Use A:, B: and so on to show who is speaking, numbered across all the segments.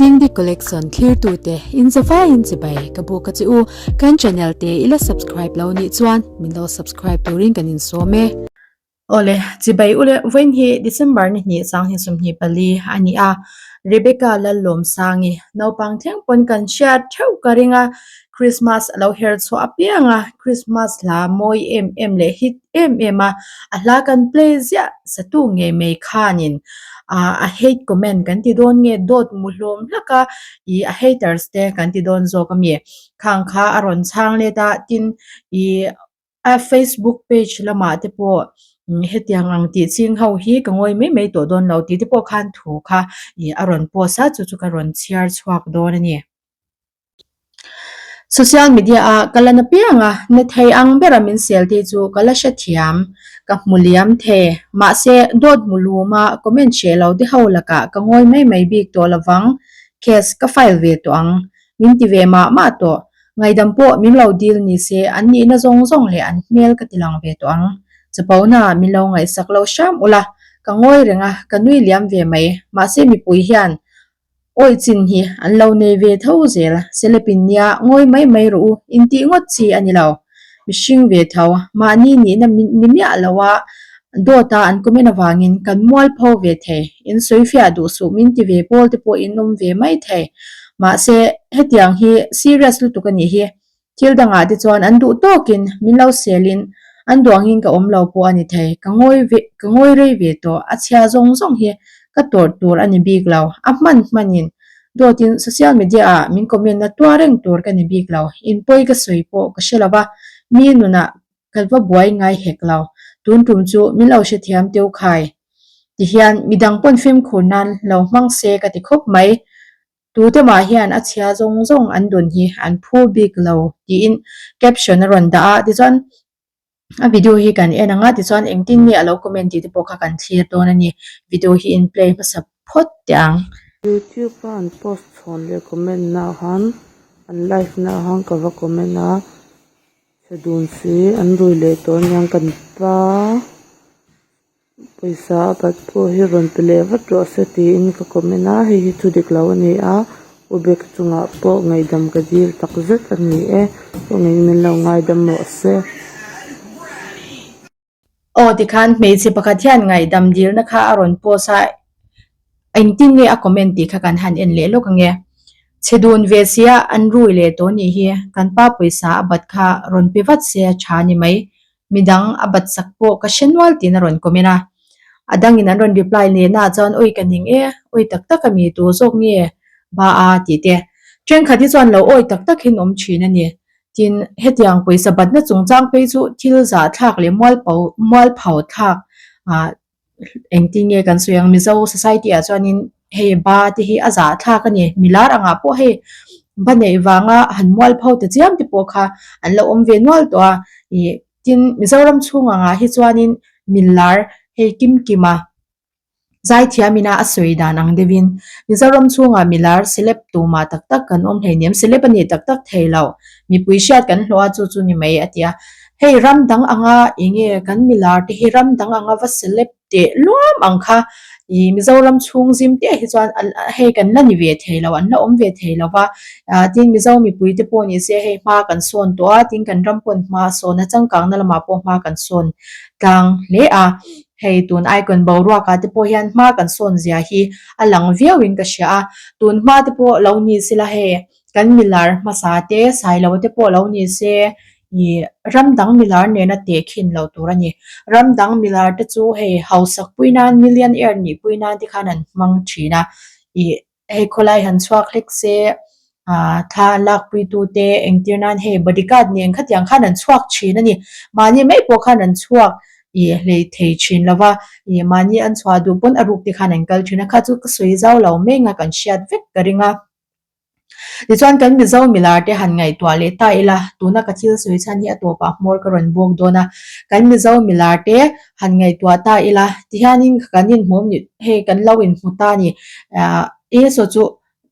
A: Dingdi Collection thlirtute in zavaiin chibai ka buk a che u. Kan channel te i la subscribe lo nih chuan min lo subscribe turin kan insawm e.
B: Awle, chibai ule vawiin hi December ni hnih sanghnih 24 a ni a, Rebecca Lallawmsangi naupang thleng pawn kan hriat theuh ka ring a, Christmas a lo her chhuah apiang a, Christmas hla mawi em em leh hit em em a, a hla kan play ziah satu ngei mai khanin ah a hate comment kan ti dawn nge dawt mu hlawm hlak a, ih a haters te kan ti dawn zawk a mi, khang kha a rawn chhang let a, tin ih. A Facebook page lamah te pawh hetiang ang tih ching ho hi ka ngawi mai mai tawh dawn lo tih te pawh khan thu kha ih a rawn post a chu chu ka rawn chhiar chhuak dawn a ni. Social media a ka la na piang a, na thei ang bera min sel te chu ka la hrethiam, ka hmu liam thei. Mahse dawt hmu lum a comment hreh lo te ho lakah ka ngawi mai mai bik tawh lovang, case ka file ve tawh ang. Min ti ve mah mah tawh. Ngaidam pawh min lo dil ni se an nihna zawng zawng leh an hmel ka ti lang ve tawh ang. Chapona min lo ngaihsak lo hram ula, ka ngawi reng a, ka nui liam ve mai. Mahse mipui hian awi chin hi an lo nei ve tho zel. Selepin nia ngawi mai mai rawh u, intih ngawt chi a ni lo. Mihring ve tho, mahni nihna ni miah lo a, dawta an comment avangin kan mualpho ve thei, in sawifiah duh suh min ti ve pawl te pawh in awm ve mai thei. Mahse, hetiang hi serious lutuk a nih hi. Thil dangah te chuan an duh tawkin min lo selin an duangin ka awm lo pawh a ni thei. Ka ngawi ve, ka ngawi rei ve tawh, a chhia zawng zawng hi ka tawrh tur a ni bik lo, a hman hmanin Dawtin social media ah min comment na tuar reng tur ka ni bik lo, in pawi ka sawi pawh ka hre lo va, mi nunah ka va buai ngai hek lo, tun tum chu min lo hrethiam teu khai. Tihian midang pawn fimkhur nan lo hmang se ka ti khawp mai, tute mah hian a chhia zawng zawng an dun hi an phu bik lo tiin caption a rawn dah a, tichuan A video hi kan en ang a tichuan engtin nge a lo comment tih te pawh kha kan thlir dawn a ni. Video hi in play hmasa phawt teh ang.
C: Youtube a an post chhawn leh comment na ah khan an live na ah khan ka va comment a chhe dun si an rui leh tawh aniang kan pa. Pawisa a bat pawh hi rawn pe leh vat rawh se tiin ka comment a, hei hi thu dik lo a ni a, U bek chungah pawh ngaihdam ka dil tak zet a ni e, kawngin min lo ngaidam rawh se.
B: Aw tikhan hmeichhe pakhat hian ngaihdam dilna kha a rawn post a, engtin nge a comment tih kha kan han en leh lawk ange. Chhe dun ve sia an rui leh tawh nih hi, kan pa pawisa a bat kha rawn pe vat se a tha ni mai. Midang a bat sak pawh ka hre nual tiin a rawn comment a. A dangin an rawn reply lehna ah chuan awi ka ning e, awi tak tak a mi tur zawk nge ba a tih te. Thenkhat hi chuan lo awi tak tak hin awm thin a ni. Tin, hetiang pawisa batna chungchang phei chu thil zahthlak leh mualpo mualpho thlak ah Engtin nge kan sawi ang Mizo society ah chuanin hei ba te hi a zah thlak a ni milar angah pawh hei ba neih vanga han mual pho ta chiam te pawh kha an lo awm ve nual tawh a ih tin Mizoram chhung angah hi chuanin milar hei kim kim a zaithiam ina a sawi dan ang deuhin Mizoram chhungah milar celeb tumah tak tak kan awm hleinem celeb a nih tak tak thei lo mipui hriat kan hlawh a chu chu ni mai a ti a. Hei ram dang anga enge kan milar te hi ram dang anga va celeb teh luam ang kha ih Mizoram chhung zim te hi chuan hei kan la ni ve thei lo an la awm ve thei lo va ah tin Mizo mipui te pawh ni se hei hma kan sawn tawh a tin kan ram pawn hma a sawn a changkang na lamah pawh hma kan sawn tlang hle a hei tun icon boruak ah te pawh hian hma kan sawn zia hi a lang viau in ka hria a tun hma te pawh lo ni sela hei kan milar hmasa te sailo te pawh lo ni se Ih ram dang milar nena tehkhin lo tur a ni. Ram dang milar te chu hei hausak pui nan millionaire nih pui nan te khan an hmang thin a. Ih hei khawlai han chhuak hlek se ah thla an lak pui tu te engtir nan hei bodyguard nen khatiang khan an chhuak thin a ni. Mahni mai pawh khan an chhuak ih hlei thei thin lo va. Ih mahni an chhuah duh pawn a ruk te khan an kal thin a. Kha chu ka sawi zau lo mai anga kan hriat vek ka ring a. Tichuan kan Mizo milar te han ngaihtuah leh ta ila, tuna ka thil sawi chhan hi a tawpah hmawr ka rawn bawk dawn a, kan Mizo milar te han ngaihtuah ta ila, tihianin kan inhmu awm ni, hei kan lo inhmu ta ni, ah e saw chu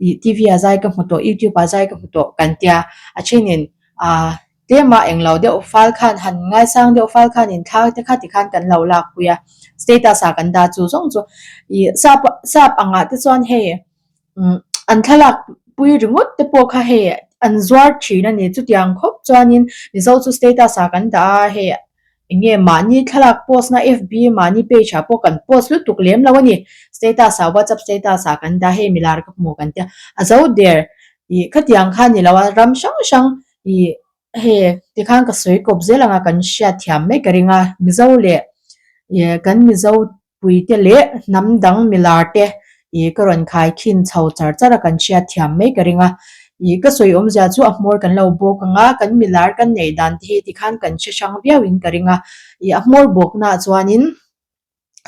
B: ih TV ah zai ka hmu tawh, YouTube ah zai ka hmu tawh kan tia, a thenin ah tlema englo deuh fal khan han ngaisang deuh fal khan inthla te kha tikhan kan lo lakpui a, status ah kan dah chu zawng chu ih sap sap angah te chuan hei. an thlalak pui ringawt te pawh kha hei an zuar thin a ni. Chutiang khawp chuanin Mizo chu status ah kan dah a, hei eng nge mahni thlalak post na FB mahni page ah pawh kan post lutuk lem lo a ni. Status ah WhatsApp status ah kan dah a, hei milar ka hmu kan tia. A zo der ih khatiang kha a ni lo a, ram hrang hrang ih Hei tikhan ka sawi kawp zel anga kan hriat thiam mai ka ring a, Mizo leh ih kan Mizo puite leh hnam dang milar te ih ka rawn khai khin chho char char a kan hriat thiam mai ka ring a, ih ka sawi awmzia chu a hmawr kan lo bawk ang a, kan milar kan neih dan te hi tikhan kan hre hrang viau in ka ring a, ih a hmawr bawkna ah chuanin.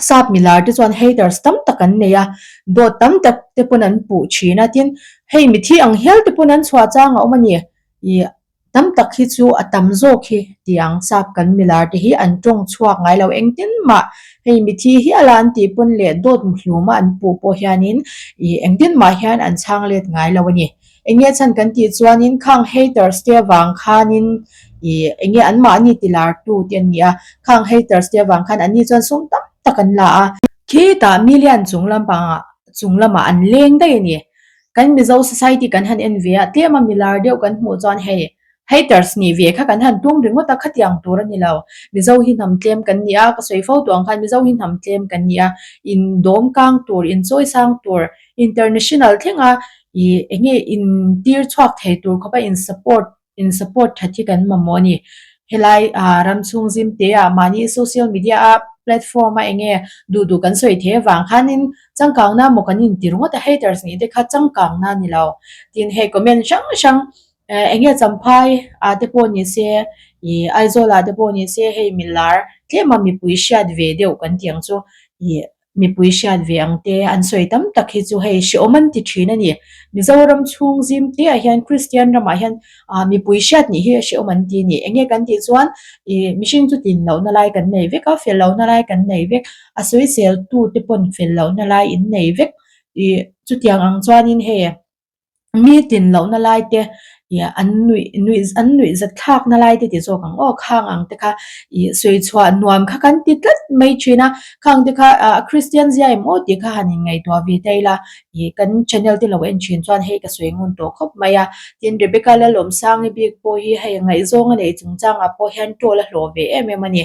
B: Sap milar te chuan haters tam tak an nei a, dawt tam tak te pawn an puh thin a, tin hei mithi ang hial te pawn an chhuah chang a awm a ni. Ih tam tak hi chu a tam zawk hi tih ang sap kan milar te hi an tawng chhuak ngai lo engtin mah hei mithi hial a an tih pawn leh dawt muhlum a an puh pawh hianin ih engtin mah hian an chhang let ngai lo a ni. Enge chhan kan tih chuanin khang haters te avang khanin ih enge anmahni tilar tu te an ni a, khang haters te avang khan anni chuan sum tam tak an la a. Khitah million chung lampangah chung lamah an leng daih a ni. Kan Mizo society kan han en ve a, tlema milar deuh kan hmuh chuan hei Haters nih ve kha kan han tum ringawt a, khatiang tur a ni lo. Mizo hi hnam tlem kan ni a, ka sawi fo tawh ang khan Mizo hi hnam tlem kan ni a, in dawm kang tur, in chawi sang tur, international thlenga ih eng nge in tir chhuak thei tur khawpa in support in support that hi kan mamawh a ni. Helai ah ram chhung zim te ah mahni social media a platform a eng nge duh duh kan sawi thei avang khanin changkangna maw kan inti ringawt a, haters nih te kha changkangna a ni lo. Tin hei comment hrang hrang Eng nge Champhai ah te pawh ni se ih Aizawl ah te pawh ni se hei milar tlem a mipui hriat ve deuh kan tih ang chu ih mipui hriat ve ang te an sawi tam tak hi chu hei hrehawm an ti thin a ni. Mizoram chhung zim te ah hian Kristian ramah hian ah mipui hriat nih hi hrehawm an ti a ni. Eng nge kan tih chuan ih mihring chu tin lohna lai kan nei vek a, fel lohna lai kan nei vek a sawisel tu te pawn fel lohna lai in nei vek ih chutiang ang chuanin hei Mi tin lohna lai te ih an nuih nuih an nuih zat thlakna lai te ti zawk ang aw khang ang te kha ih sawi chhuah nuam kha kan ti tlat mai thin a khang te kha ah Christian zia em aw tih kha han in ngaihtuah ve ta ila ih kan channel te lo en thin chuan hei ka sawi ngun tawh khawp mai a tin Rebecca Lalawmsangi bik pawh hi hei ngaihzawng a neih chungchangah pawh hian troll a hlawh ve em em a ni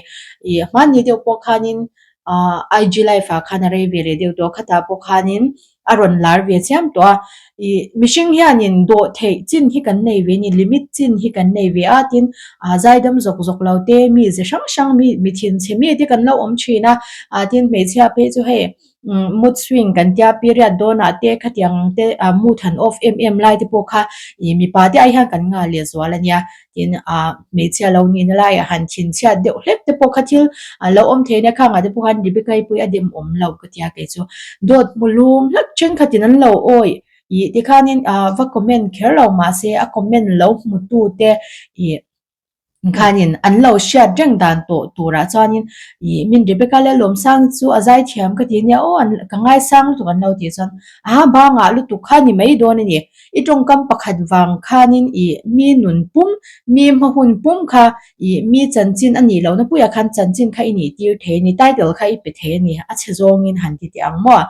B: ih hmanni deuh pawh khanin ah IG live ah khan a rei ve leh deuh tawh a khatah pawh khanin a rawn lar ve chiam tawh a, ih mihring hianin dawh theih chin hi kan nei ve a ni, limit chin hi kan nei ve a, tin ah zaidam zawk zawk lo te, mi ze hrang hrang mi mi thinchhe mi te kan lo awm thin a, ah tin hmeichhia phei chu hei umm mood swing kan tia period dawnah te khatiang ang te ah mood han off em em lai te pawh kha ih mipa te ai hian kan nghah leh zual a nia. Tin, ah hmeichhia lo nihna laiah han thinchhiat deuh hlek te pawh kha thil a lo awm thei nia khangah te pawh khan Rebecca i pawh hi a dem awm lo ka tia kei chu. Dawt hmu lum hlek thenkhatin an lo awi ih tikhanin ah va comment kher lo mahse a comment lo hmu tu te ih khanin an lo hriat reng dan tawh turah chuanin ih min Rebecca Lalawmsang chu a zaithiam ka ti nia aw an ka ngaisang lutuk an lo tih chuan a bangah lutuk kha ni mai dawn a ni. I tawngkam pakhat vang khanin i mi nun pum, mi hma hun pum kha i mi chanchin a nih lohna puiah khan chanchin kha i nih tir thei a ni, title kha i pe thei a ni, a chhe zawngin han ti teh ang maw?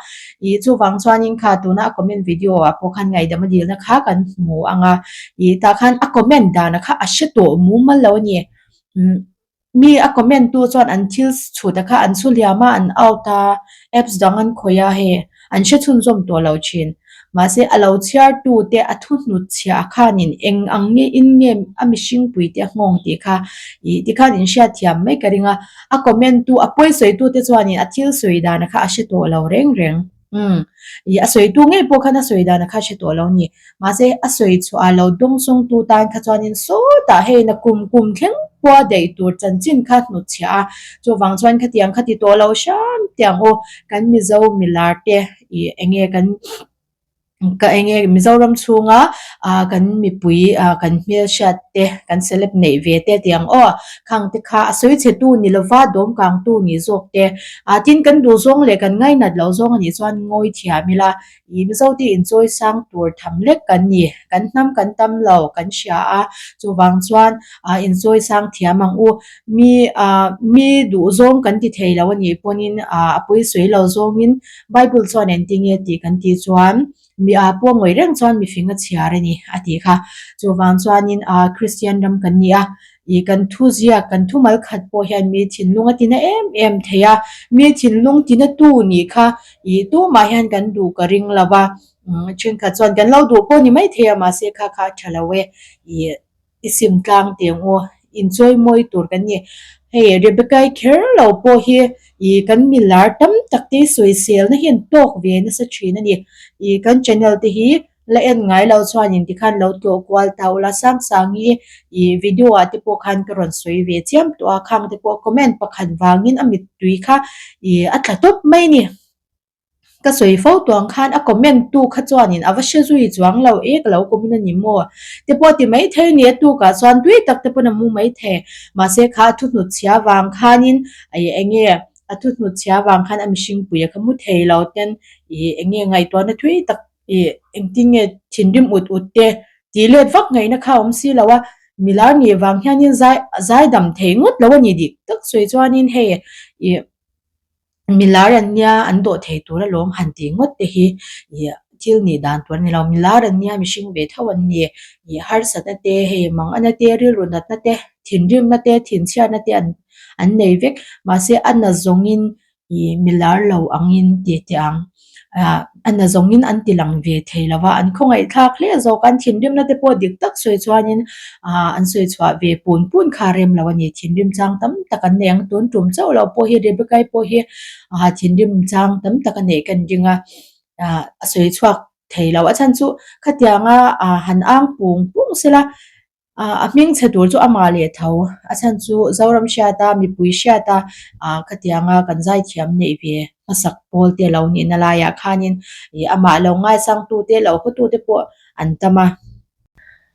B: I chuvang chuanin kha tuna a comment video ah pawh khan ngaihdam a dilna kha kan hmu ang a, i tah khan a comment dana kha a hre tawh mumal lo a ni. Umm. Mi a comment tu chuan an thil chhut a kha an chhu liam a, an out a, apps dang an khawih a hei an hre chhunzawm tawh lo thin. Mahse a lo chhiar tu te a thu hnut chhiah a khanin eng ang nge in nge a mihring pui te a nghawng tih kha ih tikhan in hriat thiam mai ka ring a. A comment tu a pawi sawi tu te chuanin a thil sawi dan a kha a hre tawh lo reng reng. Umm. Ih a sawi tu ngei pawh khan a sawi dan a kha hre tawh lo ni. Mahse a sawi chhuah lo dawng sawng tu tan kha chuanin sawtah hei na kum kum thleng pawha daih tur chanchin kha hnut chhiah a. Chuvang chuan khatiang kha ti tawh lo hram teh ang u. Kan Mizo milar te ih eng nge kan ka eng nge Mizoram chhunga ah kan mipui ah kan hmelhriat te kan celeb neih ve te tih ang aw. Khang te kha a sawi chhe tu ni lova dawm kang tu nih zawk te. Ah tin kan duh zawng leh kan ngainat loh zawng a nih chuan ngawi thiam ila ih Mizo te inchawi sang tur tham lek kan ni. Kan hnam kan tam lo kan hria a chuvang chuan ah inchawi sang thiam ang u. Mi ah mi duh zawng kan ti thei lo a nih pawhin ah a pawi sawi lo zawngin Bible chuan engtinge tih kan tih chuan. Mi aa pawh ngawih reng chuan mifing a chhiar a ni a tih kha. Chuvang chuanin aa Kristian ram kan ni a, ih kan thu ziak, kan thu mal khat pawh hian mi thinlung a tina em em thei a, mi thinlung tina tu nih kha ih tumah hian kan duh ka ring lo va, umm thenkhat chuan kan lo duh pawh ni maithei a mahse kha kha a tha lo e ih. I sim tlang teng u, inchawi mawi tur kan ni. Hei Rebecca-i kher lo pawh hi ih kan milar tam tak te sawiselna hian tawk ve nasa thin a ni. Ih kan channel te hi la en ngai lo chuanin tikhan lo tlawh kual ta ula Sangsangi ih video ah te pawh khan ka rawn sawi ve chiam tawh a, khang te pawh comment pakhat vangin a mittui kha ih a tla tawp mai a ni. Ka sawi fo tuang khan a comment tu kha chuanin a va hre zui chuang lo e ka lo comment a ni maw te pawh ti maithei a ni a tukah chuan tui tak te pawn a mu maithei mahse kha a thuhnut chhia vang khanin ih eng nge a thuhnut chhia vang khan a mihring pui a kha mu thei lo ten ih eng nge ngaihtuahna thui tak ih engtin nge thinrim ut ut te tih let vak ngaihna kha a awm si lo a milar nih vang hianin zai zai dam thei ngawt lo a ni dik tak sawi chuanin hei ih. Milar an nia an dawh thei tur alawm han tih ngawt te hi ih thil nih dan tur a ni lo. Milar an nia mihring ve tho an ni. Ih harsatna te hei mangana te rilru natna te thinrimna te thinchhiatna te an an nei vek. Mahse a na zawngin ih milar lo angin tih teh ang. Ah a na zawngin an ti lang ve thei lo va, an khawngaihthlak hle zawk a, an thinrimna te pawh dik tak sawi chuanin ah an sawi chhuah ve pun pun kha a rem lo a ni. Thinrim chang tam tak an nei ang, tun tum chauh loh pawh hi Rebecca-i pawh hi ah thinrim chang tam tak a neih kan ring a, ah a sawi chhuak thei lo. A chhan chu khatianga ah han ang pung pung sela Ah a hming chhe tur chu amah leh tho, a chhan chu Zoram hriata mipui hriata ah khatianga kan zaithiam neih ve hmasak pawl te lo nihna laiah khanin ih amah lo ngaisangtu te lo hawtu te pawh an tam a.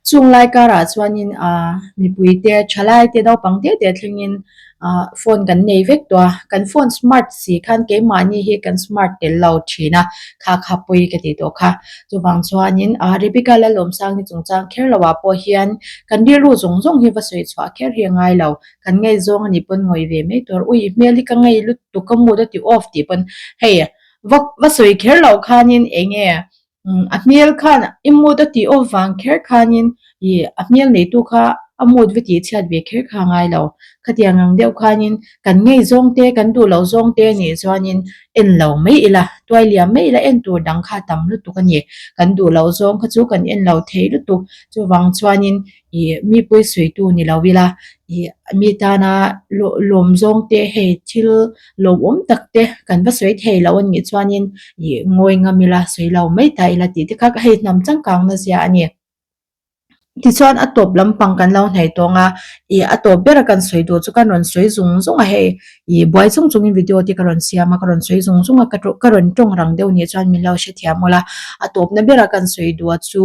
B: Chung lai karah chuanin ah mipui te thalai te naupang te te thlengin ah phone kan nei vek tawh a, kan phone smart si khan keimahni hi kan smart tel lo thin a, kha kha pawi ka tih tawh kha. Chuvang chuanin ah Rebecca Lalawmsangi chungchang kher lo ah pawh hian kan rilru zawng zawng hi va sawi chhuah kher hi a ngai lo, kan ngaihzawng a nih pawn ngawi ve mai tur, ui hmel hi ka ngei lutuk ka mood a ti off tih pawn hei va va sawi kher loh khanin eng nge A hmel khan i mood a tih awm vang kher khanin ih a hmel neitu kha a mood va tih chhiat ve kher kha a ngai lo. Khatiang ang deuh khanin kan ngei zawng te kan duh loh zawng te nih chuanin en lo mai ila, tuai liam mai ila en tur dang kha a tam lutuk a ni. Kan duh loh zawng kha chu kan en lo thei lutuk. Chuvang chuanin ih mi pawisawitu ni lo ila ih mi tana lawm zawng te hei thil lawmawm tak te kan va sawi thei lo a nih chuanin ih ngawi ngam ila sawi lo mai ta ila tih te kha hei hnam changkangna zia a ni. Tichuan a tawp lampang kan lo hnaih tawng a ih a tawp ber a kan sawi duh chu kan rawn sawi zung zung a hei ih buai chung chungin video te ka rawn siam a ka rawn sawi zung zung a ka rawn tawng rang deuh nih chuan min lo hrethiam ula a tawpna ber a kan sawi duh a chu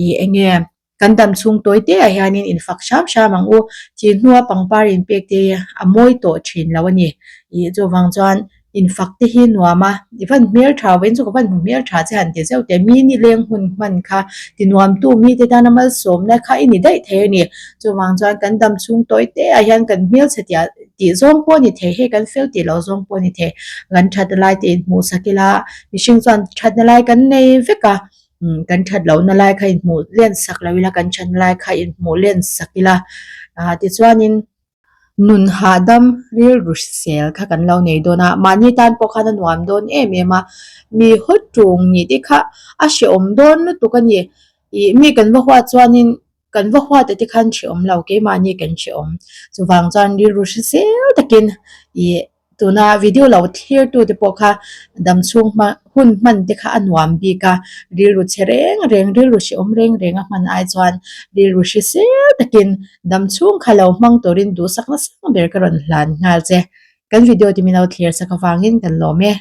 B: ih eng nge Kan dam chhung tawi te ah hianin infak hram hram ang u. Thih hnua pangpar inpek te hi a mawi tawh thin lo a ni. Ih chuvang chuan infak te hi nuam a, i van hmel tha vawiin chu ka van hmu hmel tha che han ti zeuh teh. Mi ni leng hun hman kha ti nuamtu mite tana malsawmna kha i ni daih thei a ni. Chuvang chuan kan dam chhung tawi te ah hian kan hmelchhe tia tih zawng pawh a ni thei, hei kan fel tih loh zawng pawh a ni thei. Kan thatna lai te inhmuhsak ila mihring chuan thatna lai kan nei vek a. Umm kan that lohna lai kha inhmuh len sak lo ila kan thatna lai kha inhmuh len sak ila ah tichuanin nun hahdam rilru hrisel kha kan lo nei dawn a mahni tan pawh khan a nuam dawn em em a mi hawt tung nih te kha a hrehawm dawn lutuk a ni ih mi kan va huat chuanin kan va huat te khan hrehawm lo keimahni kan hrehawm chuvang chuan rilru hrisel takin ih. Tuna video lo thlir tu te pawh kha dam chhung hma hun hman te kha a nuam bik a, rilru chhe reng reng rilru hrehawm reng reng a hman ai chuan rilru hrisel takin dam chhung kha lo hmang turin duhsak nasa ber ka rawn hlan nghal che. Kan video te min lo thlir sak avangin kan lawm e.